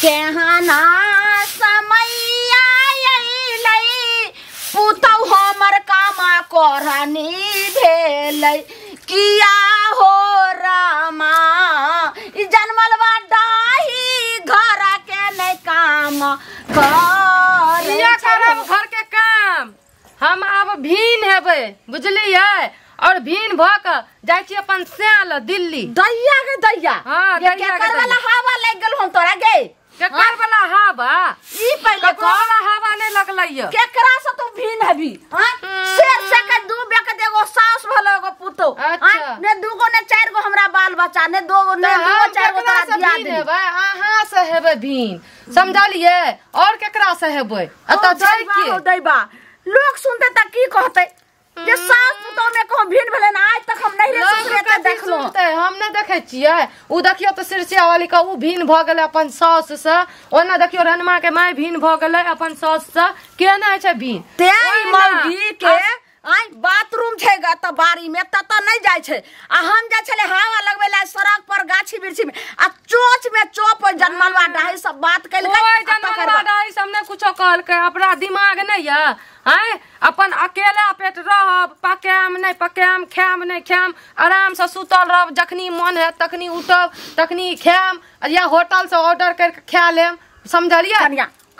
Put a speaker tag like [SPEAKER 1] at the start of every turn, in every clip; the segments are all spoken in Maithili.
[SPEAKER 1] केहना समैया अइलै पुतौ हमर कामा करनी भेलै किया हो रामा ई जनमलवा डाही घर के नै काम
[SPEAKER 2] किया करब घर के काम। हम आब भीन हेबै बुझलियै और भीन भ के जाइ छी अपन स्याल दिल्ली।
[SPEAKER 1] दैया के दैया।
[SPEAKER 2] हां दैया के
[SPEAKER 1] वाला हवा लागि गेल हम तोरा गे।
[SPEAKER 2] केकर वाला हवा
[SPEAKER 1] ई पहिले
[SPEAKER 2] ककर वाला हवा नै लगलै य।
[SPEAKER 1] केकरा से तू भीन हेबी? हां शेर से के दू बे के एगो सास भलो एगो पुतो। हां ने दूगो ने चार गो हमरा बाल बच्चा ने दो ने दूगो चार गो तोरा दिया दे।
[SPEAKER 2] अहाँ से हेबै भीन समझलियै और केकरा से हेबै? एतऽ जाइ के
[SPEAKER 1] दैबा लोग सुनते त की कहते जे सास पुतौ में कहूं भीन भेलै न आज तक हम नहीं रे ससुरे के देखलो।
[SPEAKER 2] हम नै देखै छियै उ देखियो त सिरसिया वाली के उ भीन भ गेलै अपन सास से, ओना देखियो रनमा के my भीन भ गेलै अपन सास से। केना छै भीन
[SPEAKER 1] ते मौगी के आइ बाथरूम छै ग त बारी में त त नहीं जाय छै आ हम जाय छले हवा लगबै ला सड़क पर गाछी वृक्षी में आ चोच में चोप जनमलवा डाही सब बात कइलकै।
[SPEAKER 2] ओए जनमलवा डाही सब ने कुछो कहलकै अपना दिमाग नै य। आय अपन अकेला पेट रहब पकाम नै पकाम खाम नै खाम आराम से सुतल रहब जखनी मन है तखनी उठब तखनी खाम या होटल से ऑर्डर करके खा लेम समझलियै।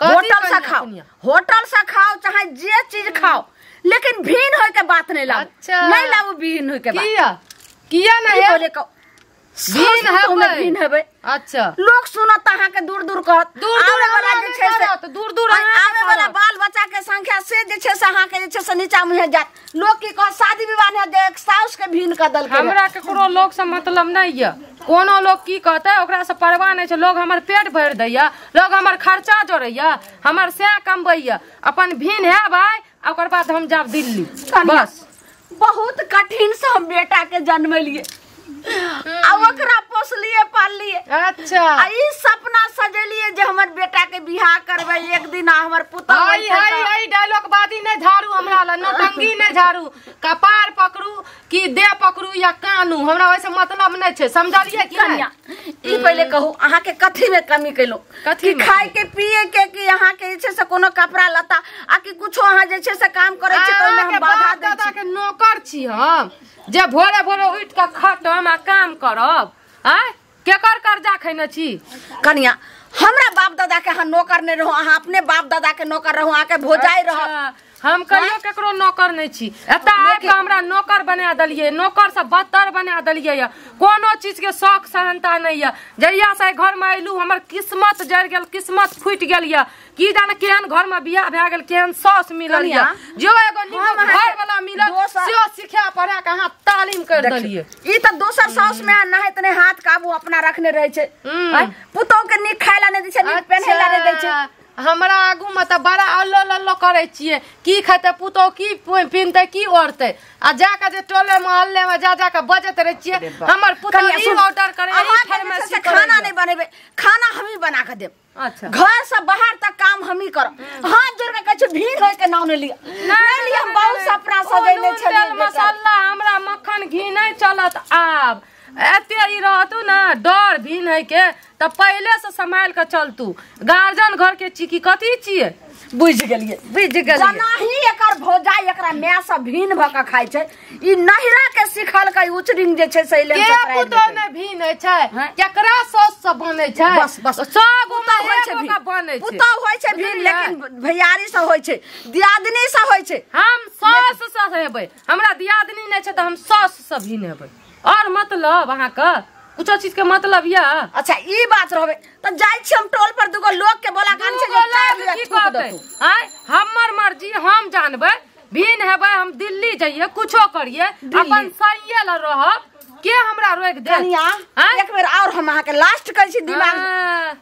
[SPEAKER 1] होटल से खाओ होटल से खाओ चाहे जे चीज खाओ लेकिन भीन होय के बात नहीं लाबू।
[SPEAKER 2] अच्छा।
[SPEAKER 1] नहीं लाबू भीन होय के बात।
[SPEAKER 2] किया किया नहीं है
[SPEAKER 1] बोले को
[SPEAKER 2] भीन हेबै
[SPEAKER 1] भीन हेबै।
[SPEAKER 2] अच्छा
[SPEAKER 1] लोग सुनत अहाँ के दूर दूर कहत
[SPEAKER 2] दूर दूर
[SPEAKER 1] आवे वाला जे छै से
[SPEAKER 2] दूर दूर
[SPEAKER 1] आवे वाला बाल बच्चा के संख्या से जे छै से अहाँ के जे छै से नीचा मुहे जात। लोग की कहत शादी विवाह ने देख साउस के भीन क दलकै।
[SPEAKER 2] हमरा केकरो लोग से मतलब नहीं य। कोनो लोग की कहते ओकरा से परवाह नहीं छै। लोग हमर पेट भरि दैया लोग हमर खर्चा जोड़ैया हमर सैह कमबैया अपन भीन है भाई ओकर बाद हम जाब दिल्ली। बस
[SPEAKER 1] बहुत कठिन से हम बेटा के जन्मलिए आ ओकरा पोसलिए पाललिए।
[SPEAKER 2] अच्छा
[SPEAKER 1] आ ई सपना सजेलिए जे हमर बेटा के बियाह करबै एक दिन आ हमर पुतहु
[SPEAKER 2] हाय हाय हाय डायलॉग बादी नहीं झाड़ू हमरा ल नौटंकी नहीं झाड़ू कपार पकड़ू कि दे पकड़ू या कानू हमरा वैसे मतलब नहीं छै समझलिए कि
[SPEAKER 1] कन्या। ई पहिले कहू अहाँ के कथी में कमी केलो?
[SPEAKER 2] कथी
[SPEAKER 1] कि खाय के पिए के कि अहाँ के जे छै से कोनो कपड़ा लत्ता आ कि कुछो अहाँ जे छै से काम करै छी त ओहिमे हम बाधा दै छी?
[SPEAKER 2] के नौकर छी हम जे भोरे भोरे उठ के खटम आ काम करब। आय केकर कर्जा खैने छी
[SPEAKER 1] कन्या? हमरा बाप दादा के अहाँ नौकर नहीं रहो अहाँ अपने बाप दादा के नौकर रहो अहाँ के भोजाई रहो।
[SPEAKER 2] हम कहियो केकरो नौकर नहीं छी। एतऽ आबि के हमरा नौकर बना देलियै नौकर से बदतर बना देलियै य। कोनो चीज के शौक सहनता नहीं य। जहिया से घर में अयलू हमर किस्मत जरि गेल किस्मत फूटि गेल य। की जाने केहन घर में बियाह भए गेल केहन सास मिलल य। जो एगो नीक घर वाला मिलल सेहो सिखा पढ़ा के अहाँ तालीम कर देलियै।
[SPEAKER 1] ई त दोसर सास में नहाइत नहि हाथ काबू अपना रखने रहै छै। पुतहु के नीक खाय ला नहि दै छै नीक पेन्है ला नहि दै छै।
[SPEAKER 2] हमरा आगू में तऽ बड़ा अल्लो लल्लो करै छियै की खेतै पुतहु की पिनतै की ओढ़तै आ जाके जे टोले मोहल्ले में जा जाके बजैत रहै छियै हमर पुतहु ई ऑर्डर करै ई फरमाइशी करै।
[SPEAKER 1] खाना नहीं बनेबै खाना हमही बना के देब।
[SPEAKER 2] अच्छा
[SPEAKER 1] घर से बाहर तक काम हमही करब। हाथ जोड़ के कहै छी भीड़ होय के नाम नहि लिअ नहि लिअ। हम बहुत सपना सजेने छलियै।
[SPEAKER 2] मसाला हमरा मक्खन घी नहीं चलत आब एते ई रहतू ना डर भीन है के त पहले से संभाल के चलतू। गार्जियन घर के छी की कथी छियै
[SPEAKER 1] बुझि गेलियै
[SPEAKER 2] बुझि गेलियै।
[SPEAKER 1] जनाही एकर भौजाई एकरा माय से भीन भ के खाइ छै ई नहिरा के सिखलकै उचरिंग जे छै से
[SPEAKER 2] के पुतहु नै भीन होइ छै केकरा सास से बनै छै?
[SPEAKER 1] बस बस
[SPEAKER 2] सब पुतहु होइ छै बनै छै
[SPEAKER 1] पुतहु होइ छै भीन लेकिन भैयारी से होइ छै दियादनी से होइ छै।
[SPEAKER 2] हम सास से हेबै हमरा दियादनी नै छै त हम सास से भीन हेबै और मतलब अहाँ के कुछो चीज के मतलब या।
[SPEAKER 1] अच्छा ई बात रहबे त जाय छी हम टोल पर दुगो लोग के बोला कान छै
[SPEAKER 2] जे की कहतै? आय हमर मर्जी हम जानबै भीन हेबै हम दिल्ली जइए कुछो करिए अपन सैये ल रहब के हमरा रोक दे।
[SPEAKER 1] कनिया एक बेर और हम अहाँ के लास्ट कहै छी दिमाग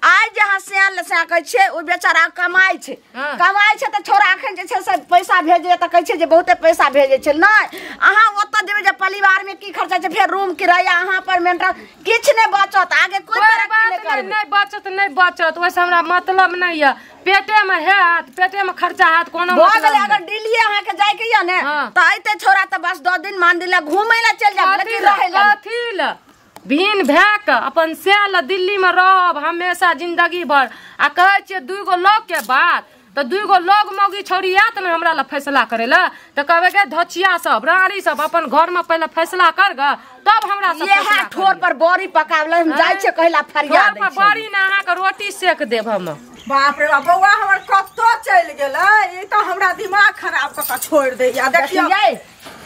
[SPEAKER 1] आइ जे अहाँ सियान ले सिया कहै छियै ओ बेचारा कमाइ छै कमाइ छै त छोरा अखन जे छै से पैसा भेजै त कहै छै जे बहुते पैसा भेजै छै। नहि अहाँ ओतऽ देबै जे परिवार में की खर्चा छै फेर रूम किराया अहाँ पर मेंटेन किछु नहि बचत आगे कोई तरक्की नहि करबै।
[SPEAKER 2] नहि बचत नहि बचत ओहिसँ हमरा मतलब नहि यऽ। पेटे में हैत पेटे में खर्चा हैत कोनो मतलब
[SPEAKER 1] नहीं। अगर दिल्ली अहाँ के जाय के यऽ ने त अइते छोरा त बस 2 दिन मान दिला घूमै ला चलि जाब लेकिन रहै ला
[SPEAKER 2] कथी ला भिन भए कऽ अपन सएह दिल्ली में रहब हमेशा जिंदगी भर। आ कहै छियै 2 गो लोग के बात तऽ 2 गो लोग मौगी छौड़ी आयत ने हमरा लए फैसला करे लए तऽ कहबै गे धचिया सब रानी सब अपन घर में पहिले फैसला कर ग तब हमरा सब
[SPEAKER 1] इएह ठोर पर बड़ी पकावल हम जाइ छियै कहला फरियाद
[SPEAKER 2] ठोर पर बड़ी ने अहाँके रोटी सेक देब हम।
[SPEAKER 3] बाप रे बाप बौआ हमर कतौ चलि गेलै, ई तऽ हमरा दिमाग खराब कऽ कऽ छोड़ि दैया। देखियौ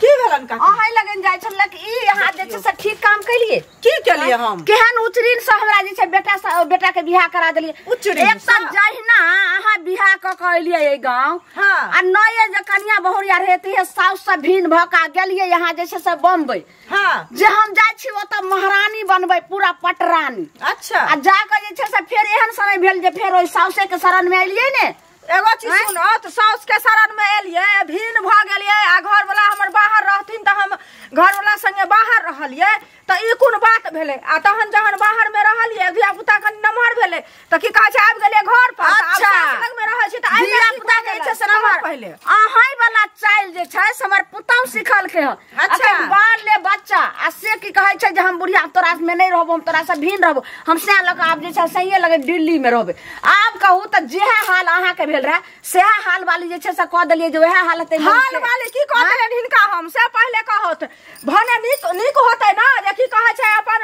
[SPEAKER 3] की भेलन काकी?
[SPEAKER 1] अहाँ लगन जाइ छल कि ई अहाँ जे छै से ठीक काम केलिए?
[SPEAKER 3] की केलिए हम?
[SPEAKER 1] केहन उच्च ऋण से हमरा जे छै बेटा से बेटा के बियाह करा देलिए।
[SPEAKER 3] उच्च ऋण
[SPEAKER 1] एक तऽ जहिना अहाँ बियाह कऽ के एलिए एहि गाँव
[SPEAKER 3] हाँ।
[SPEAKER 1] आ नये जे कनिया बहुरिया रहती है साउस से भिन्न भऽ के गेलिए यहाँ जे छै से बम्बई।
[SPEAKER 3] हाँ।
[SPEAKER 1] जे हम जाइ छी ओतऽ महारानी बनबै पूरा पटरानी।
[SPEAKER 3] अच्छा।
[SPEAKER 1] आ जाकऽ जे छै से फेर एहन समय भेल जे फेर ओहि साउसे के शरण में एलिए ने।
[SPEAKER 3] एगो चीज सुनो तऽ साउस के शरण में एलिए भिन्न भऽ गेलिए आ घर वाला हमर बाहर रहथिन तऽ हम घर वाला संगे बाहर रहलिए तऽ ई कोन बात भेलै? आ तहन जहन बाहर में रहलिए धिया पुता कनि नमहर भेलै तऽ की कहै छै आबि गेलिए घर पर।
[SPEAKER 1] अच्छा।
[SPEAKER 3] लग में रहै छी तऽ
[SPEAKER 1] धिया पुता के जे छै से नमहर
[SPEAKER 3] पहिले
[SPEAKER 1] अहाँ वाला चालि जे छै से हमर पुतहु सिखलकै हन।
[SPEAKER 3] अच्छा।
[SPEAKER 1] बाल ले बच्चा आ से की कहै छै जे हम बुढ़िया तोरा में नहि रहबो, हम तोरा से भिन्न रहबो, हम सएह लऽ कऽ आब जे छै सहिए लगे दिल्ली में रहबै। आब कहू तऽ जेहे हाल अहाँके भेल रहे सएह हाल वाली जे छै से कऽ देलियै जे वएह हाल हेतै।
[SPEAKER 3] हाल वाली की कऽ देलियनि हिनका हम से पहिले कहत भने नीक नीक होतै ना जे की कहै छै अपन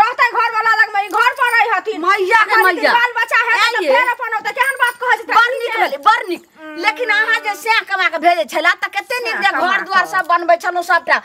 [SPEAKER 3] रहतै घर वाला लग में ई घर पर रहै हथिन
[SPEAKER 1] मैया के मैया
[SPEAKER 3] बाल बच्चा हेतै तऽ फेर अपन ओतऽ केहन बात कहै छै?
[SPEAKER 1] बड़ नीक भेलै, बड़ नीक। लेकिन अहाँ जे सएह कमा के भेजै छला तऽ कते नीक जे घर द्वार सब बनबै छलहुँ सबटा।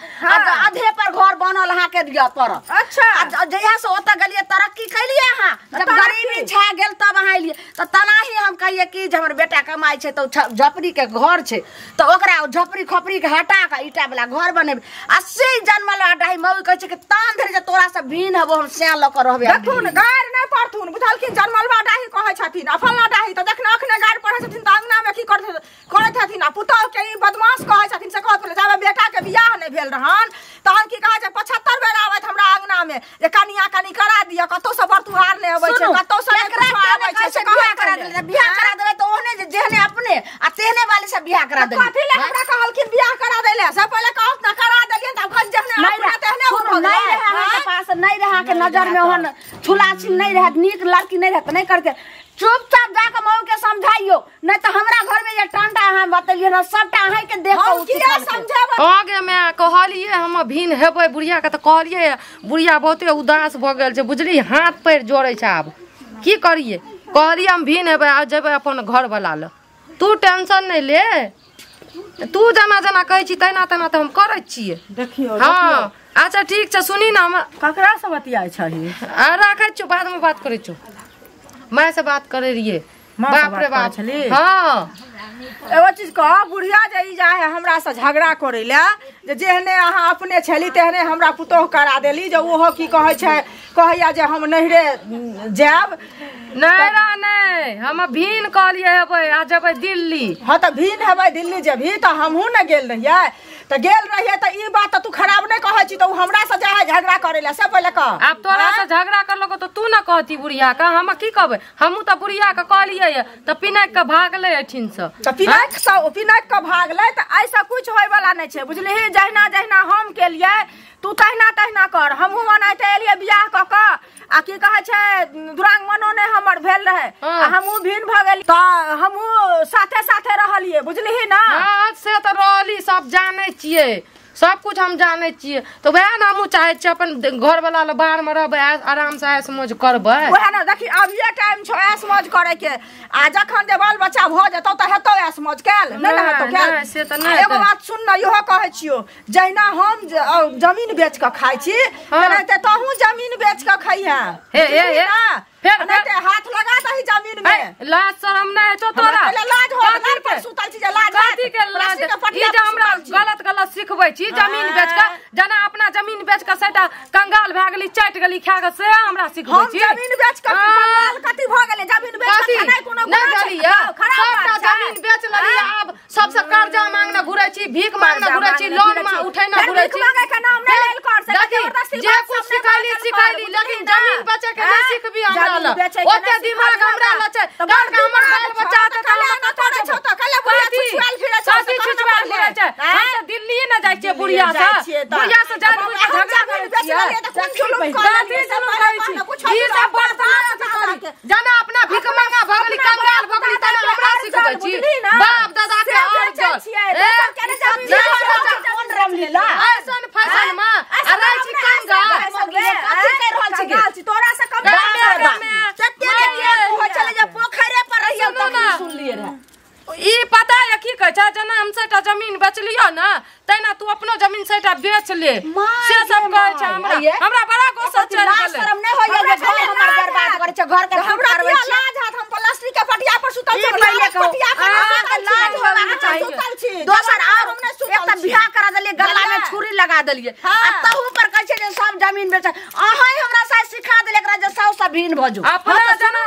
[SPEAKER 1] आधे पर घर बनल अहाँके दिअ पड़त।
[SPEAKER 3] अच्छा।
[SPEAKER 1] आ जहिया से ओतऽ गेलियै तरक्की केलियै अहाँ, जब गरीबी छा गेल तब अहाँ एलियै तऽ तनाही हम कहियै कि जे हमर बेटा कमाइ छै तऽ झोपड़ी के घर छै तऽ ओकरा झोपड़ी खोपड़ी के हटा कऽ ईटा वाला घर बनेबै। आ से जनमल डाही मौगी कहै छै कि तान धरि जे तोरा से भिन्न हबो हम सएह लऽ कऽ रहबै।
[SPEAKER 3] देखथुन गारि नहि पड़थुन बुझलखिन, जनमलबा डाही कहै छथिन आ फल्लाँ डाही तऽ जखन अखने गारि पढ़ै छथिन तऽ अंगना मे की करैत हथिन आ पुतहु के ई बदमाश कहै छथिन से कहत जाबे बेटा के बियाह नहि भेल रहन तहन की कहै छै 75 बेर आबैत हमरा अंगना मे जे कनिया कनि करा दिअ, कतौ से बरतुहार नहि अबै छै, कतौ से
[SPEAKER 1] नहि किछु आबै छै, बियाह करा देलै। बियाह करा देबै तऽ ओहने जे जेहने अपने आ तेहने वाली से बियाह करा देलै।
[SPEAKER 3] कथी ले हमरा कहलखिन बियाह करा दै ले? से पहिले कहत ना करा देलियनि तऽ आब जेहने अपने तेहने
[SPEAKER 1] नहि रहै अहाँके पास, नहि रहै अहाँके नजर में ओहन छुला छिन नहि रहै, नीक लड़की नहि रहै तऽ नहि करतै। चुपचाप जाकऽ मऊ के समझाइयो, नहि तऽ हमरा घर में जे टंटा अहाँ बतेलियै ने सबटा अहाँ के देख
[SPEAKER 3] कऽ समझेबै।
[SPEAKER 2] आगे मे कहलियै हम भिन्न हेबै बुढ़िया के तऽ कहलियै बुढ़िया बहुते उदास भऽ गेल छै बुझली, हाथ पैर जोड़ै छै। आब की करियै? कहलियै हम भिन्न हेबै आ जेबै अपन घर वाला लग, तू टेंशन नहि ले, तू जेना जेना कहै छी तेना तेना तऽ हम करै छियै।
[SPEAKER 3] देखियौ।
[SPEAKER 2] हाँ अच्छा ठीक छै। सुनी ने हम
[SPEAKER 3] ककरा से बतियाइ छही?
[SPEAKER 2] आ राखै छियौ, बादमे बात करै छियौ। माय से बात करै रहियै।
[SPEAKER 3] बाप रे बाप।
[SPEAKER 2] हाँ
[SPEAKER 3] एगो चीज कह, बुढ़िया जे ई जाइ है हमरा से झगड़ा करै लए जे जेहने अहाँ अपने छली तेहने हमरा पुतोहु करा देली, जे ओहो की कहै छै कहैया जे हम नैहरे जायब।
[SPEAKER 2] नैहरा नहि, हम भिन्न कहलियै हेबै आ जेबै दिल्ली।
[SPEAKER 3] हाँ तऽ भिन्न हेबै दिल्ली जेबही तऽ हमहूँ ने गेल रहियै तऽ गेल रहियै तऽ ई बात तऽ तू खराब नहि कहै छी तऽ ओ हमरा से जाइ है झगड़ा करै लए से पहिले कह।
[SPEAKER 2] आब तोरा से झगड़ा करलको तऽ तू ने कहती बुढ़िया के, हम की कहबै? हमहूँ तऽ बुढ़िया के कहलियै तऽ पिनाकि के भागलै एहिठिन से।
[SPEAKER 3] तऽ पिनाकि के भागलै तऽ एहिसँ कुछ होय वाला नहि छै बुझलिही। जहिना जहिना हम केलियै तू तहिना तहिना कर। हमहूँ ओनाहिते एलियै बियाह कऽ कऽ आ की कहै छै दुरागमनो नहि हमर भेल रहै आ हमहूँ भिन्न भऽ गेली तऽ हमहूँ साथे साथे रहलियै बुझलिही ना।
[SPEAKER 2] हाँ से तऽ रहली, सब जानै छियै, सब कुछ हम जानै छियै तऽ वएह ने हमहूँ चाहै छियै अपन घर वाला लग बाहर मे रहबै, आराम से ऐश मौज करबै।
[SPEAKER 3] वएह ने देखी अभिये टाइम छौ ऐश मौज करे के, आ जखन जे बाल बच्चा भऽ जेतौ तऽ हेतौ ऐश मौज कैल नहि ने हेतौ कैल।
[SPEAKER 2] से तऽ नहि।
[SPEAKER 3] एगो बात सुन ने, इहो कहै छियौ जहिना हम जमीन बेच कऽ खाइ छी तेनाहिते तहूँ जमीन बेच कऽ खइहे।
[SPEAKER 2] हे हे हे
[SPEAKER 3] फेर हाथ लगा दही जमीन में।
[SPEAKER 2] लाज शरम नहि छौ तोरा?
[SPEAKER 3] लाज हो लाज पर सुतल छी जे लाज
[SPEAKER 2] कथी के लाज? ई जे हमरा गलत गलत सिखबै छी जमीन बेच कऽ, जेना अपना जमीन बेच कऽ सैटा कंगाल भए गेली चाटि गेली खा कऽ, से हमरा सिखबै छी?
[SPEAKER 3] जमीन बेच कऽ कंगाल कथी भऽ गेलै? जमीन बेच कऽ खेनाइ कोनो
[SPEAKER 2] नहि भेलियै? सबटा जमीन बेच लेलियै, आब सबसे कर्जा मांगने घुरै छी, भीख मांगने घुरै छी, लोन उठेने घुरै छी।
[SPEAKER 3] भीख मांगे के नाम नहि लेल कर से,
[SPEAKER 2] जे कुछ सिखैली सिखैली, लेकिन जमीन बेचै के नहि सिखबी हमरा लग। ओते दिमाग हमरा लग छै, कारण हमर बाल बच्चा तऽ
[SPEAKER 3] करै छौ तऽ कले बुढ़िया छुछुआल फिरै छौ।
[SPEAKER 2] कथी छुछुआल फिरै छै? हम तऽ दिल्ली ने जाइ छियै बुढ़िया से, बुढ़िया से जानि बुझि कऽ झगड़ा करै छियै। 60टा जमीन बेचलियो ना तैना तू अपनो जमीन 60टा बेच ले से सब कहै छै हमरा हमरा बड़ा गुस्सा चढ़ गेलै।
[SPEAKER 1] शरम नै होइया जे घर हमर बर्बाद करै छै घर के
[SPEAKER 3] हमरा लाज हाथ हम प्लास्टिक के पटिया पर सुतल छी पटिया पर
[SPEAKER 1] लाज होबाक चाही। दोसर और एक त बियाह करा देलियै गला में छुरी लगा देलियै आ तहु पर कहै छै जे सब जमीन बेच अहाँ हमरा साथ सिखा देले एकरा जे साउस सब भिन्न भजो
[SPEAKER 2] अपना जना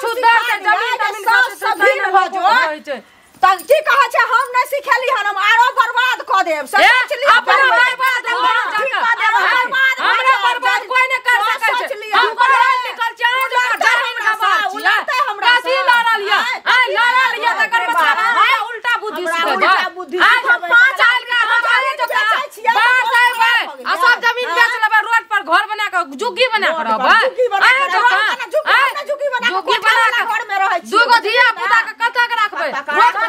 [SPEAKER 2] छुदर के जमीन तमीन
[SPEAKER 3] सब भिन्न भजो त की कहै छै हम नै सिखेली हन हम आरो बर्बाद क देब सोच लियो
[SPEAKER 2] अपना बर्बाद हमरा बर्बाद कोई नै कर सकै छै हम पढ़ल लिखल छी अहाँ जकाँ जमीन गवार छी कथी लड़ल यऽ आ लड़ल यऽ तकर मतलब हमरा उल्टा बुद्धि सिखेबै आज हम 5 साल के हम जकाँ बाहर से अयबै आ सब जमीन बेच लेबै रोड पर घर बना के झुग्गी बना के रहबै
[SPEAKER 3] झुग्गी बना के घर में रहै छी
[SPEAKER 2] दूगो धिया पुता के कतऽ के राखबै रोड पर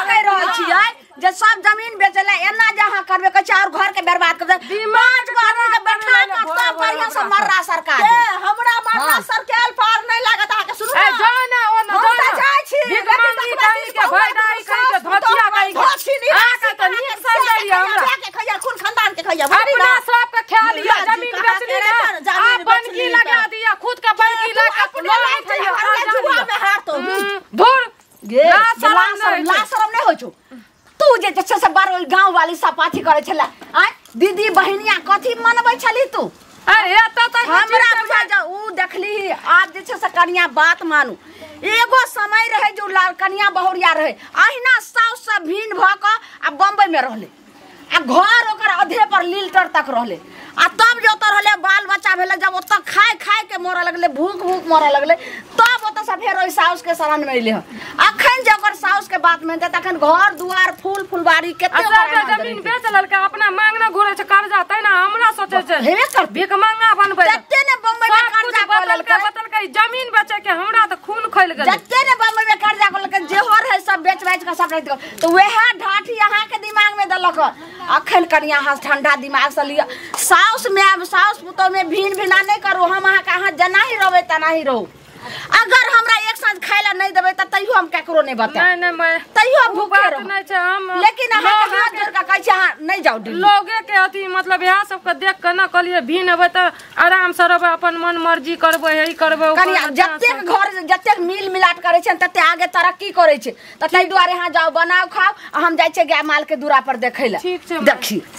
[SPEAKER 1] कहि रहल छियै जे सब जमीन बेचले एना जे अहाँ करबै कहै छै और घर के बर्बाद कर देबै 5 गो आदमी के बैठा के तब बढ़िया से मर्रा सरकार
[SPEAKER 3] के हमरा मर्रा सरकार पार नै लागत अहाँ के सुनू
[SPEAKER 2] ए जाउ ना ओ ना
[SPEAKER 3] हम तऽ जाइ छी
[SPEAKER 2] भीख मांगी कहीं के भय दाई कहीं के धोतिया कहीं के
[SPEAKER 3] धोती नहीं
[SPEAKER 2] अहाँ के तऽ नीक समझलियै हमरा
[SPEAKER 3] के खैया कुल खानदान के खैया
[SPEAKER 2] अपना सब के ख्याल लिया जमीन बेचली ना आ बनकी लगा दिया खुद के बनकी लगा के लोन उठैया
[SPEAKER 3] जुआ में हार तो
[SPEAKER 2] धुर
[SPEAKER 1] गे ला शरम नै होइ छौ तू जे छै से बार गांव वाली सब पाथी करै छला आ दीदी बहिनिया कथी मनबै छली तू
[SPEAKER 2] अरे एतऽ तक
[SPEAKER 1] हमरा बुझा जा उ देखली आज जे छै से कनिया बात मानू एगो समय रहे जो लाल कनिया बहुरिया रहे अहिना साउस सब भिन्न भ क आ बम्बई में रहले आ घर ओकर अधे पर लीलटर तक रहले आ तब जे ओतऽ रहले बाल बच्चा भेलै जब ओतऽ खाय खाय के मरऽ लगलै भूख भूख मरऽ लगलै तब ओतऽ से फेर ओहि साउस के शरण में अइलै हन। अखन जे ओकर साउस के बात मानतै तखन घर दुआर फूल फुलबारी कते
[SPEAKER 2] जमीन बेच लेलकै अपना मांगना घुरै छै कर्जा तैना हमरा सोचै छै
[SPEAKER 1] हेबे करतै
[SPEAKER 2] भीख मांगा बनबै
[SPEAKER 1] जते ने बम्बई में कर्जा कऽ लेलकै
[SPEAKER 2] बतलकै जमीन बेचै के हमरा तऽ खून खैल गेलै
[SPEAKER 1] जते ने बम्बई में कर्जा कऽ लेलकै जेहो रहै सब बेच बेच कऽ सब राखि देलकै तऽ वएह ढाठी अहाँ के दिमाग में देलक। अखन कनिया अहाँ ठंडा दिमाग से लिअ साउस में साउस पुतोह में भिन्न भिना नहि करू हम अहाँके अहाँ जेना ही रहबै तेना ही रहू। अगर हमरा एक साँझ खाय ला नहि देबै तऽ तैयो हम केकरो नहि बतायब
[SPEAKER 2] नहि नहि
[SPEAKER 1] तैयो हम भूखे रहब
[SPEAKER 2] नहि छै हम
[SPEAKER 1] लेकिन अहाँके हाथ जोड़ कऽ कहै छी अहाँ नहि जाउ दिल्ली।
[SPEAKER 2] लोगे के अथी मतलब इएह सबके देख के ना कहलियै भिन्न हेबै तऽ आराम से रहबै अपन मन मर्जी करबै हे करबै
[SPEAKER 1] कनिया जतेक घर जतेक मिल मिलाट करै छै तते आगे तरक्की करै छै तऽ ताहि दुआरे अहाँ जाउ बनाउ खाउ आ हम जाइ छियै गाय माल के दूरा पर देखै लए।
[SPEAKER 2] ठीक छै
[SPEAKER 1] देखी।